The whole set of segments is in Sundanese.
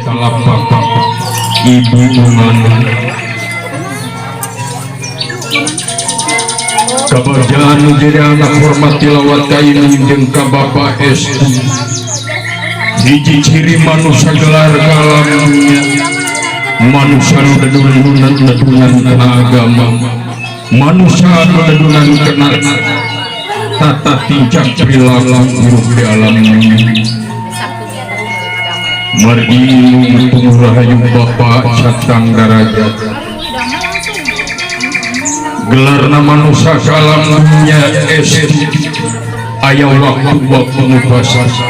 Talapak ibu Ungana kabagjaan nu jadi anak hormat tilawat ka indung jeung ka bapa estu hiji ciri manusia gelar ka alam dunya manusia nu dedunan kana agama manusia nu dedunan kana tata tingkah perilaku hirup di alam dunya. Margi ilmu rahayu bapak catang darajat gelarna manusia kalam dunya estu aya waktu-waktu nu pasti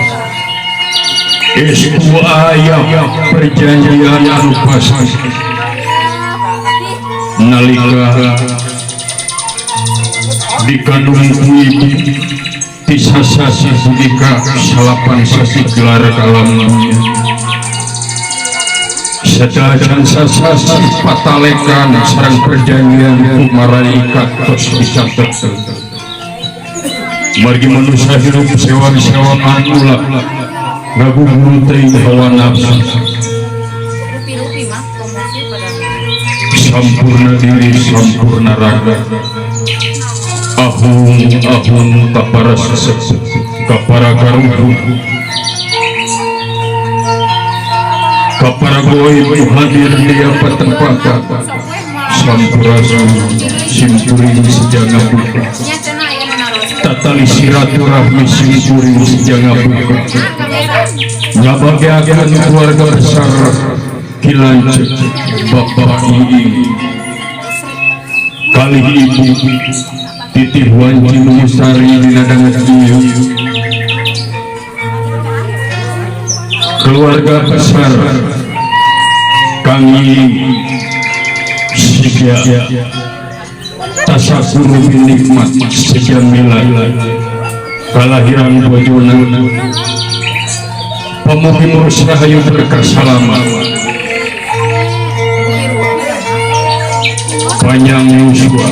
estu aya perjanjian anu pasti nalika dikandung ku ibu tisasasi punika salapan sasi gelar kalam dunya sedajan sasasi patalekan sareng perjanjian kumaraikat tos dicatet. Margi manusia hirup sewang-sewangan ulah ngagugu teuing hawa nafsu sampurna diri sampurna raga ahung ahung kapara sesepuh kapara karuhun kapara goib hadir di apa tempat sampurasun simkuring sejanga buka tatali silaturahmi simkuring sejanga buka ngabagiakeun keluarga besar Ki Lanceuk Bapak Iing kalih ibu Titih Wanci Nusari dina danget ieu keluarga besar Kang Iing siga tasakuru nikmat siga milad kalahiran bojona pamugi murus rahayu berkah salamat panjang yuswa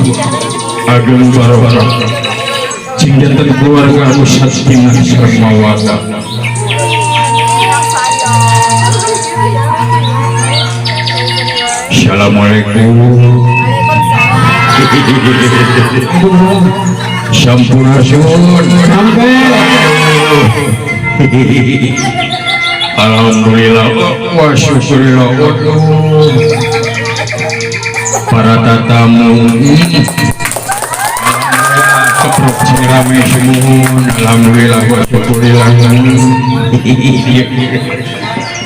ageng barokah cing janten keluarga anu sakinah sareng mawaddah. Assalamualaikum. Sampurasun. Alhamdulillah wa syukurillah. Para tatamu keprok sing rame sumuhun. Alhamdulillah wa syukurillah.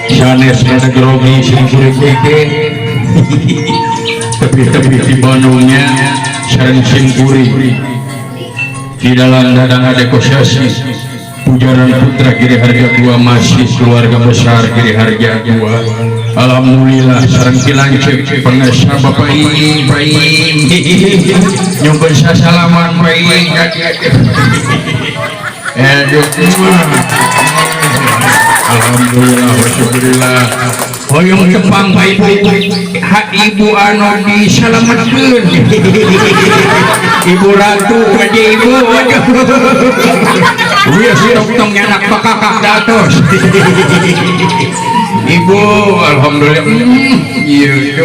Sanes kana grogi sing kuring tepi-tepi di Bandungnya sareng simkuring di dalam dadang negosiasi Pujaran Putra Giri Harja 2 masih keluarga besar Giri Harja 2. Alhamdulillah sareng Ki Lanceuk pengesa Bapak Iing Pak Iing nyumpun sasalaman Pak Iing. Alhamdulillah wa syukurillah. Hoyong tepang Pak Ibu hak ibu anu disalametkeun Ibu Ratu aja ibu wios tong nyanak pakakak datos ibu alhamdulillah ieu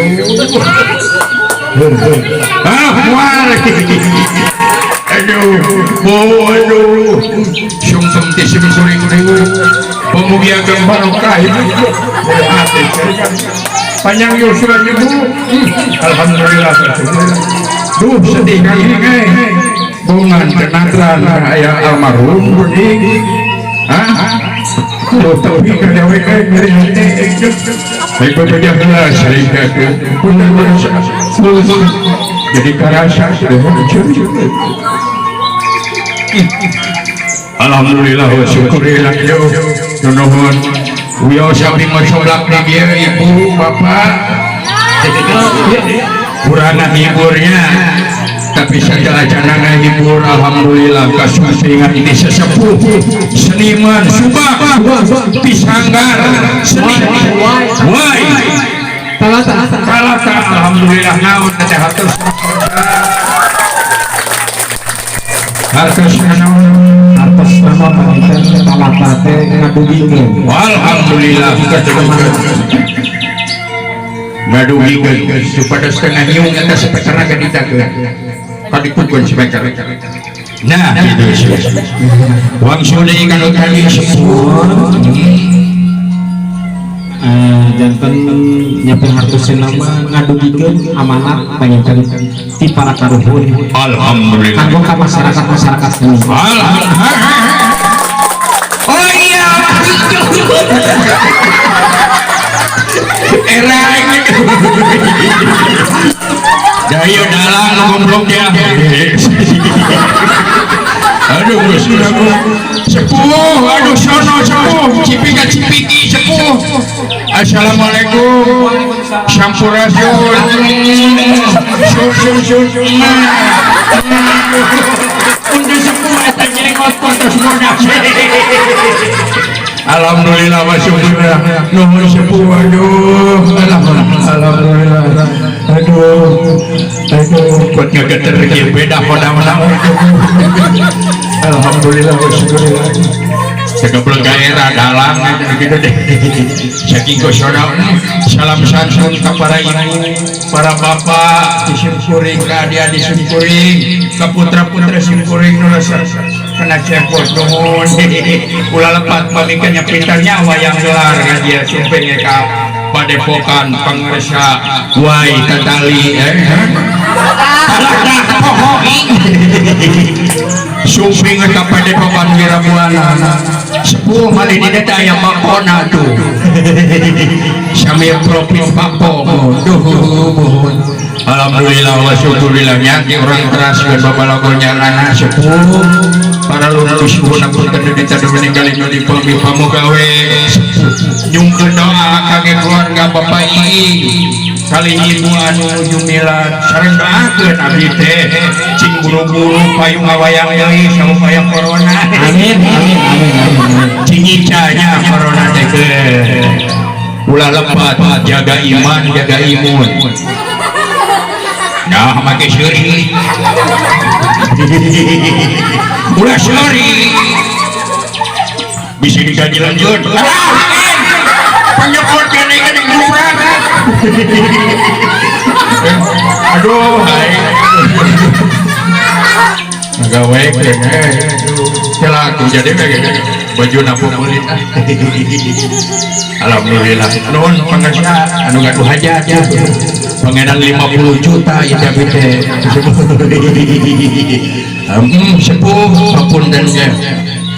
ah mual aduh aduh sungsum ti simkuring pemugi ageng barokah ibu panjang yuswa ibu. Alhamdulillah. Duh sedih kali ini bungan kenatran aya almarhum geuning hah tuh tapi ka dewe nyeri hate baik bebeja heula sering jadi karasa. Alhamdulillah wa syukurillah. Nuhun wios abdi mah coblak di dieu ibu bapak kurangan hiburnya tapi saja-ajana ngahibur. Alhamdulillah kasumpingan ini sesepuh seniman Subak Pisanggar seni wai talata. Alhamdulillah naon teh hartos hartos naon hartos nama panginten talata teh ngadugikeun. Alhamdulillah kadugikeun. Ngadugikeun supados setengah hiung eta speakerna ka ditakeun. Kadiputkeun speaker. Nah, gitu. Wangsul deui ka nu tadi sepuh. Janten nyapi hartosna mah ngadugikeun amanat panginten ti para karuhun. Alhamdulillah. Kanggo ka masyarakat-masyarakat seni. Alhamdulillah. Oh iya, era ini. Daya dalang goblok dia. Aduh, sepuh, aduh sono sepuh, cipika cipiki sepuh. Assalamualaikum, sampurasun, sun sun sun. Untuk sepuh eta jenggot terus bodak. Alhamdulillah wa syukurillah. Nuhun sepuh, aduh, alhamdulillah. Aduh, aduh, kuat ngageter kieu beda hoda-hoda. Alhamdulillah wa syukurillah. Segeblek era dalang gitu deh. Saking kosona salam santun ka para ibu, para bapak, disimkuring ka adik-adik simkuring, ka putra-putra simkuring nu resep kena cepot nuhun. Ulah lepat pamikeun nya pintarnya wayang gelar dia sumping ka padepokan pangersa wai tatali alah poho sumping ka padepokan Wirabuana sepuh mali di deta aya makona tuh sambil profit papo duh. Alhamdulillah wa syukurillah nya orang teras dan babalagonya anak sepuh para luhur suhun apunten dita meninggal di pami pamugawe nyungkeun doa kangge keluarga Bapak Iing kali ibu anu jumilan sareng doakeun abdi teh cing buru-buru payung ngawayang deui saupaya corona. Amin amin amin amin. Cing icanya corona teh ulah lepat jaga iman jaga imun. Nah make seuri ulah seuri bisa digaji lanjut penyebut kene kene murah. Aduh gawe kene celaku jadi baju napu kulit. Alhamdulillah nuhun pangersa anu gaduh hajat pangenan 50 juta ieu teh sepuh hapunten ge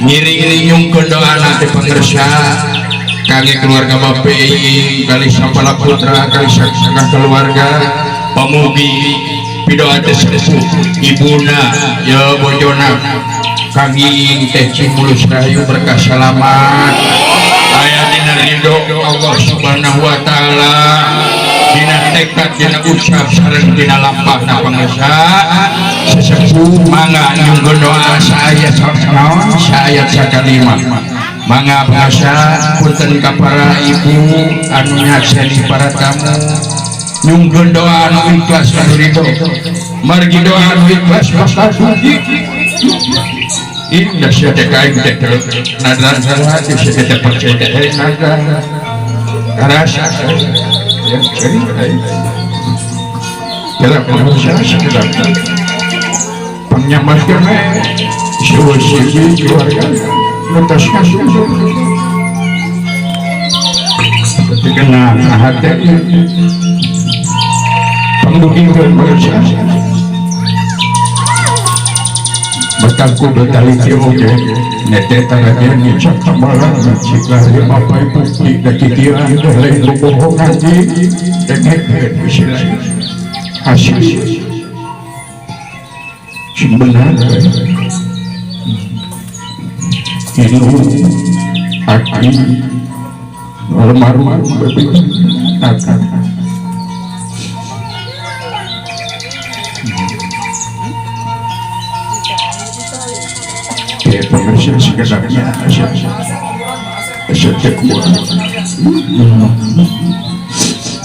ngiring-ngiring nyungkeun doana teh pangersa kangge keluarga Bapak Iing kali sapala putra kali saksa keluarga pamugi pidoa teh sepuh ibuna ya bojona Kang Iing teh cing mulus rahayu berkah salamat aya dina ridho Allah Subhanahu wa taala dina tekad dina ucap sareng dina lampahna pangersa sesepuh mangga nyungkeun doa saayat naon saayat sakalima mangga pangersa punten ka para ibu anu nyakseni para tamu nyungkeun doa anu ikhlas anu ridho margi doa anu ikhlas bakal suci. Indah sia teh kain teh nadran salah sia teh percaya teh nadran karasa ya jadi dalam manusia sekedar penyamarkan siwa-siwi keluarga lantas kasih ketika hati pendudukan manusia batangku bertali oge nete taranya ngicap tambalan ciklah bapak ibu di kikiran lain bohongan di dengek bisa hasil sing benar ini hati almarhum berbeda akan pemirsa sekedarnya setiap kuat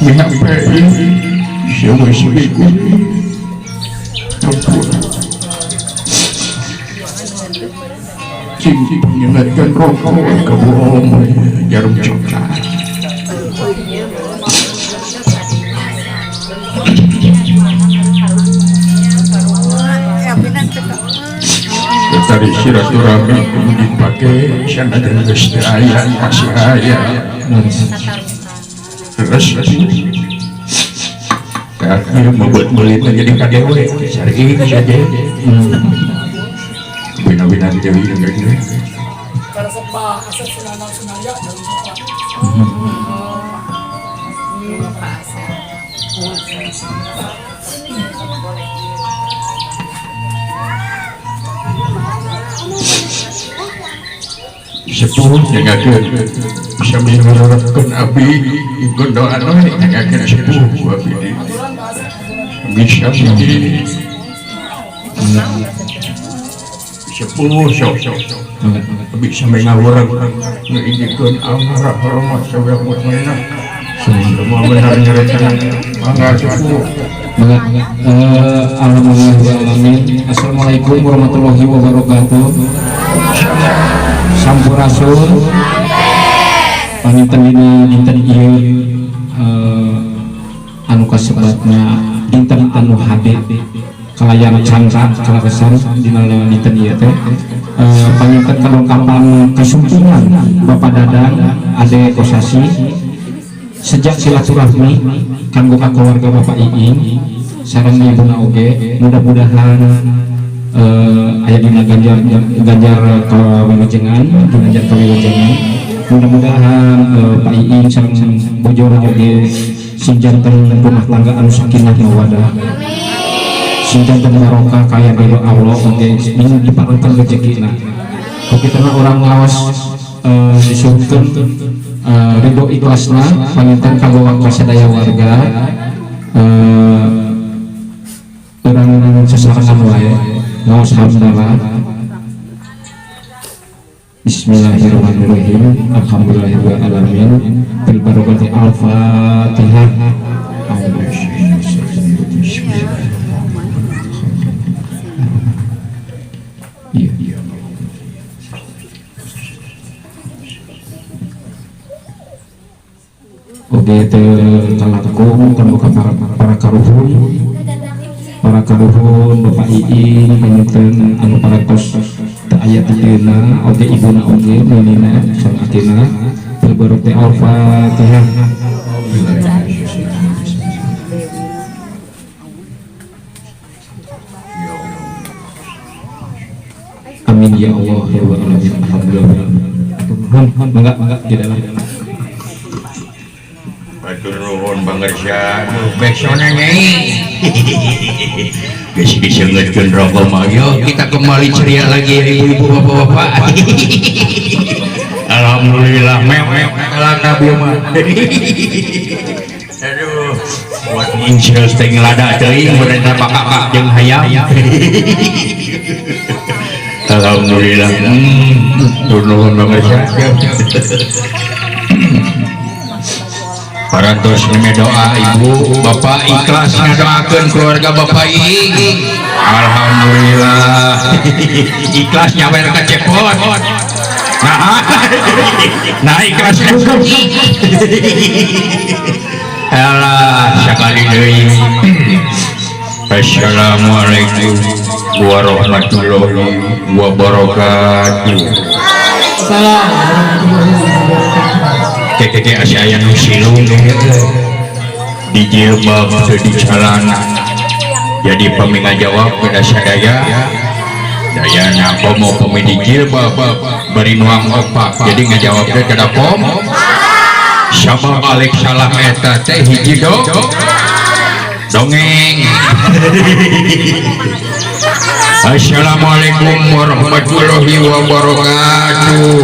menyampaikan semua ibu tempur Cing mengingatkan rokok ke bohong jarum coklat. Tadi silaturahmi kudu dipake sanajan geus teu aya masih aya. Terus terakhir membuat mulut menjadi kadewe syar'i saja. Bina-bina dewi negeri. Sepuh nyangakeun sami ngarepkeun abdi ingkun doa we nyangakeun sepuh abdi bisa miji sepuh sok bisa ngawurang ngijikeun amarah hormat sawiak mutmainah semua benar nyaretan mangga sepuh. Alhamdulillah. Assalamualaikum warahmatullahi wabarakatuh. Sampurasun. Panginten dina dinten ieu anu kasebatna dinten anu hade kalayan cangka kaleresan dina dinten ieu teh panginten kalongkapan kasumpingan Bapak Dadang Ade Kosasi sejak silaturahmi kanggo ka keluarga Bapak Iing sareng ibuna oge mudah-mudahan aya dina ganjar ganjar kawilujengan ganjar kawilujengan mudah-mudahan Pak Iing sareng bojona oge sing janten rumah tangga anu sakinah mawadah sing janten barokah kaya ridho Allah oge dina diparengkeun rezekina. Kitu urang ngaos disuhunkeun ridho ikhlasna panginten kanggo kasadaya warga urang sesarengan wae ngaos hamdalah. Bismillahirrahmanirrahim. Alhamdulillahirabbil alamin. Bil barakati al-Fatihah. Iya. Oke teu kalakung kanggo para karuhun. Para karuhun Bapak Iing panginten anu parantos teu aya titeuna oge ibuna oge ninina sareng akina bil barakati al-Fatihah. Amin ya Allah ya rabbal alamin. Alhamdulillah. Mangga mangga di dalam. Hatur nuhun pangersa besona nyai. Geus diseungeutkeun rokok mah yo kita kembali ceria lagi ya ibu-ibu bapak-bapak. Alhamdulillah mewek kalana bieu mah. Aduh, buat ngincil teh ngelada teuing beureuh bakak jeung hayam. Alhamdulillah. Nuhun pangersa. Parantos meme doa ibu bapak ikhlas ngadoakeun keluarga bapak Iing. Alhamdulillah. Ikhlas nyawer ka cepot. Nah, ikhlas. Alah sakali deui. Assalamualaikum warahmatullahi wabarakatuh. Keke asa aya nu silung di jilbab teu di calana. Jadi pami ngajawab kepada sadaya dayana komo pami di jilbab bari nuang opak. Jadi ngajawab teh kada kom. Sabab alik salah eta teh hiji dongeng. Assalamualaikum warahmatullahi wabarakatuh.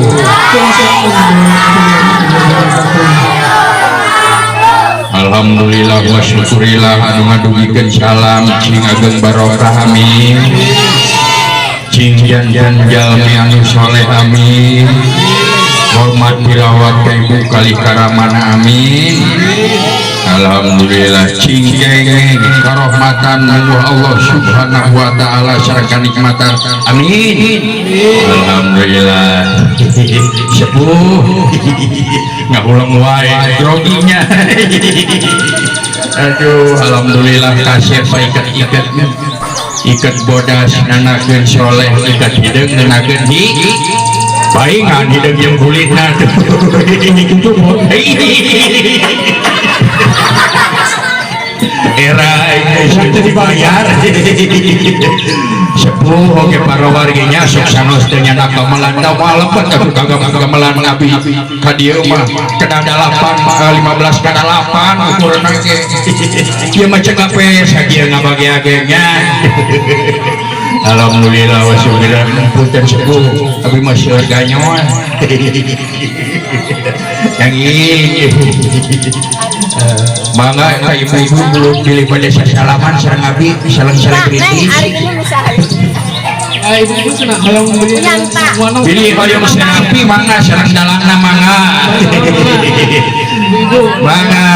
Alhamdulillah wa syukurillah anu ngadugikeun salam cing ageng barokah amin. Cing jantan jalmi anu soleh amin. Hormat tilawat ka ibu kali karamana amin. Alhamdulillah cingkeng karohmatan Allah Subhanahu wa taala sareng kanikmatan. Amin. Alhamdulillah. Sepuh ngahulang wae groginya. Aduh, alhamdulillah kasih ikat-ikat ikat bodas nanakeun soleh ikat hideung nanakeun hi paingan hideung jeung kulitna. Era ini dibayar. Sepuh oge para warginya sok sanos teh nyanak gamelan da walepet atuh gamelan abi ka dieu mah kena 8 15 kana 8 ukurna ge ieu mah cek ape sakieu ngabageage nya. Alhamdulillah wa syukurillah punten sepuh abi mah seueur ganyoan. Yang ini mangga ka ibu-ibu belum pilih pada sasalaman sareng abi sareng selebriti. Ibu-ibu cenah hoyong beli pilih hoyong senapi mangga sareng dalangna mangga. Mangga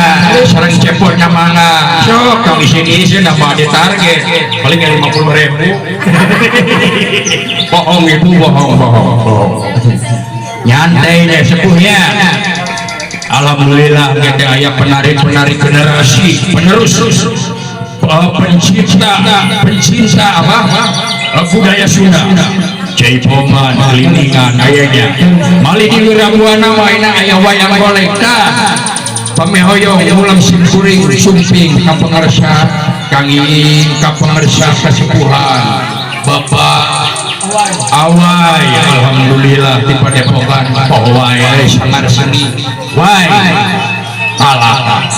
sareng cepotna mangga. Sok tong isin-isin da mah di target paling 50.000. Bohong ibu, bohong bohong. Nyantai deh sepuhnya. Alhamdulillah kita aya penarik-penarik generasi penerus pencinta apa budaya Sunda. Jaipongan keliningan ayanya mali di Wirabuana waena aya wayang golek tah pamehoyong ulang simkuring sumping ka pangarsa kanging ka pangarsa kasepuhan Bapak Awai. Alhamdulillah di padepokan Pawai sangar seni wai kalata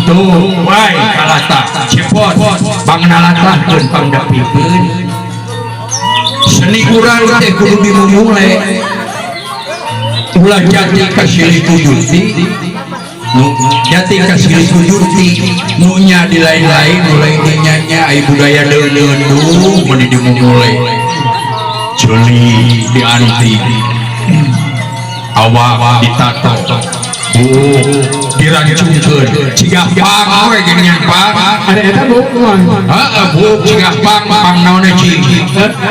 tuh wai kalata cepot pangnalatahkeun pangdapikeun seni urang teh kudu dimumule ulah jati ka silih kujurti jati ka silih kujurti nu nya di lain-lain mulai dinya-nya ai budaya deun-deun duh meuni dimumule jeli dianti awak ditato dirancungkeun cigah pang we geuningan pang ada eta bu heeh bu cigah pang pang naon cing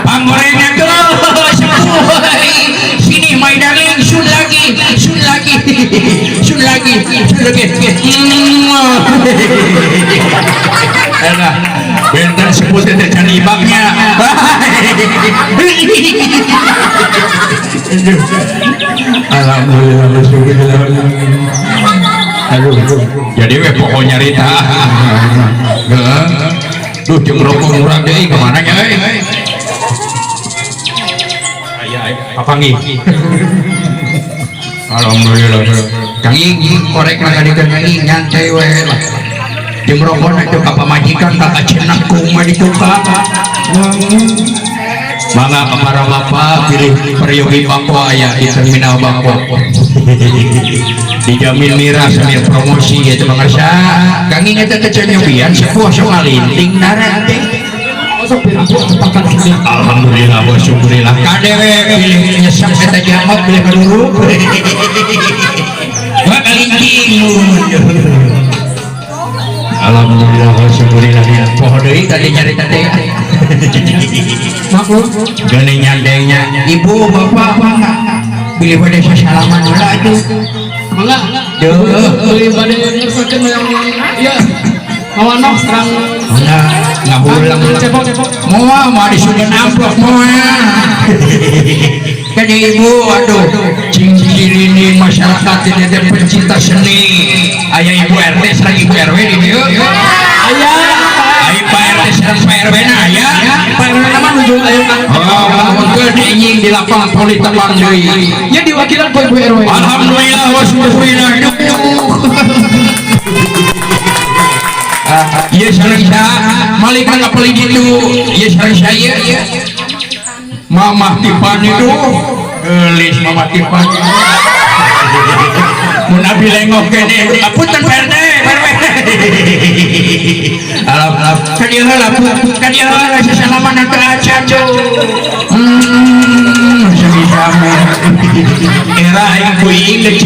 pang gorengan tuh sepuh sini my darling sun lagi sun lagi sun lagi sun lagi. Elah benten sepuh teh can ibaknya. Alhamdulillah bersyukur. Aduh, jadi we pokoknya nyarita. Duh, jeung rokok murah deui kemana nya euy? Aya papanggih. Alhamdulillah. Kang Ing korek mah kadikeun Kang Ing nyantai we lah. Jeung rokokna teh ka pamajikan ka kacenak kumaha dibuka. Mangga para bapak pilih peryogi bangko aya di terminal bangko. Dijamin miras sambil promosi gitu pangarsa. Kang Ing eta teh nyobian sepuh sok ngalinting darat teh. Alhamdulillah wa syukurillah. Kadewe pilih nyesek eta jamat pilih kaduru. Wah kalinting. Alhamdulillah wa syukurillah. Poho deui tadi nyarita teh. Maklum geuning nyandengnya ibu bapak mangga bilih bade sasalaman heula atuh mangga deuh bilih bade ngersakeun hoyong ieu mawanok sareng mangga ngahulang cepok-cepok moal moal disuguhan amplop moal kan ibu aduh cing-cirini masyarakat ini teh pencinta seni aya ibu RT sareng ibu RW di dieu aya ai Pak RT sareng Pak RW na aya Pak RW na mah nuju aya oh mun diinying di lapang poli tepang deui nya diwakilan ku ibu RW. Alhamdulillah wa syukurillah. Ieu sareng saha malik mah ngapeli ditu ieu sareng saya Mamah Tipan itu geulis Mamah Tipan mun abi lengok kene apunten Pak RT Pak RW. Alam ka dieu heula ka dieu heula sasalaman teu acan sami-sami era aing kuing deuk.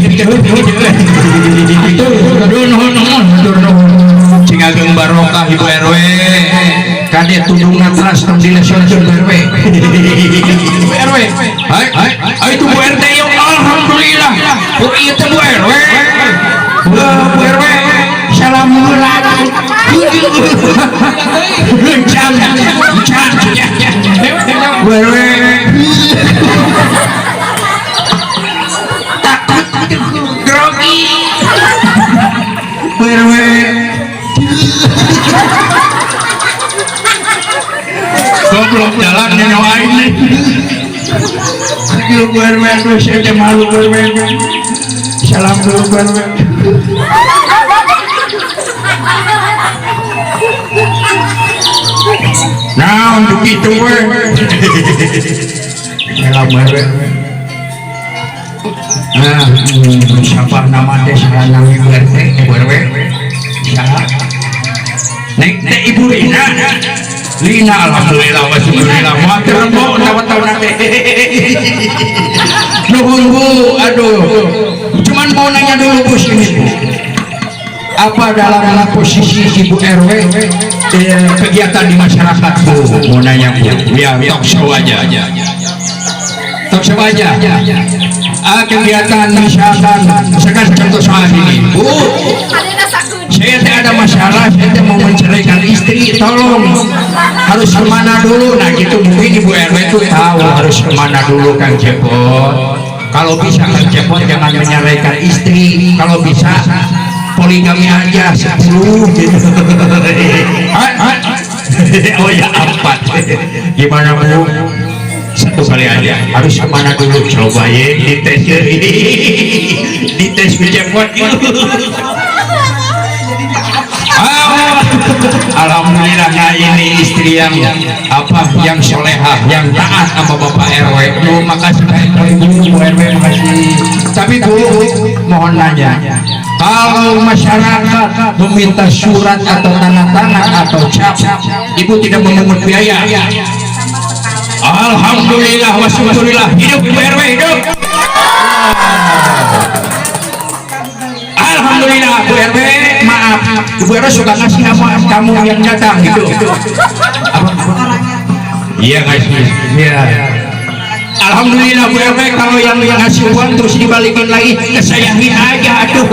Aduh nuhun nuhun nuhun. Sia teh tudungna teras, tong dilesonkeun, Bu RW. Bu RW. Hai, hai, hai, itu Bu RT yuk. Alhamdulillah. Bu, ieu teh Bu RW. Bu, Bu RW. Salam heula. Encang, encang. Bu RW. Takut, grogi. Bu RW. Goblok, jalan nyawa ini. Aduh, Bu RW, aduh, saya teh malu, Bu RW. Salam dulu, Bu RW. Nah, untuk itu we. Salam, Bu RW. Nah, siapa nama teh, salah nami Bu RT, Bu RW? Salah. Neng teh Ibu Rina. Lina, alhamdulillah wa syukurillah. Matur rembuk tawa-tawa teh. Nuhun, Bu, aduh. Cuman mau nanya dulu, Bu, sini, Bu. Apa dalam posisi Ibu RW kegiatan di masyarakat, Bu? Mau nanya, Bu. Ya, talk show aja. Talk show aja. Ah, kegiatan misalkan, misalkan contoh soal ini, Bu. Saya tidak ada masalah, saya tidak mau menceraikan istri, tolong harus kemana dulu? Nah gitu, mungkin Ibu RW itu tahu harus kemana dulu, Kang Cepot. Kalau bisa, Kang Cepot jangan menceraikan istri, kalau bisa poligami aja 10 gitu. Oh ya, empat. Gimana, Bu? Satu kali aja, harus kemana dulu? Coba ya, dites ya. Dites Bu Cepot. Ah, alhamdulillah, nah ini istri yang apa, yang solehah, yang taat sama Bapak RW. Bu, makasih Pak RW, Bu, Bu RW, makasih. Tapi Bu, mohon nanya, kalau masyarakat meminta surat atau tanda tangan atau cap, Ibu tidak memungut biaya? Alhamdulillah wa syukurillah. Hidup Ibu RW, hidup. Alhamdulillah, Bu RW, maaf, Ibu RW suka ngasih sama kamu yang datang gitu. Apa? Iya, ngasih. Iya. Alhamdulillah, Bu RW, kalau yang ngasih uang terus dibalikin lagi, kesayangin aja, aduh.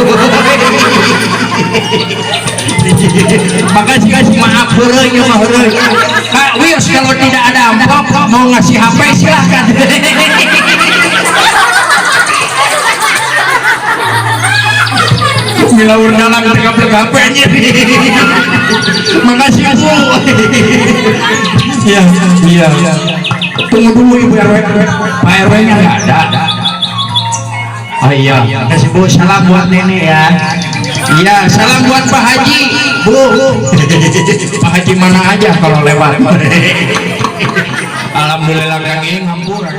Makasih, kasih, maaf, heureuy mah heureuy. Kak Wios, kalau tidak ada amplop mau ngasih HP silahkan. Milaur dalam tegap HP anjir. Makasih, Bu. Iya, iya. Tunggu dulu, Ibu RW. Pak RW nya nggak ada. Oh iya, kasih Bu, salam buat nenek ya. Iya, salam buat Pak Haji, Bu. Pak Haji mana aja kalau lewat. Alhamdulillah, Kang Ing, hampura.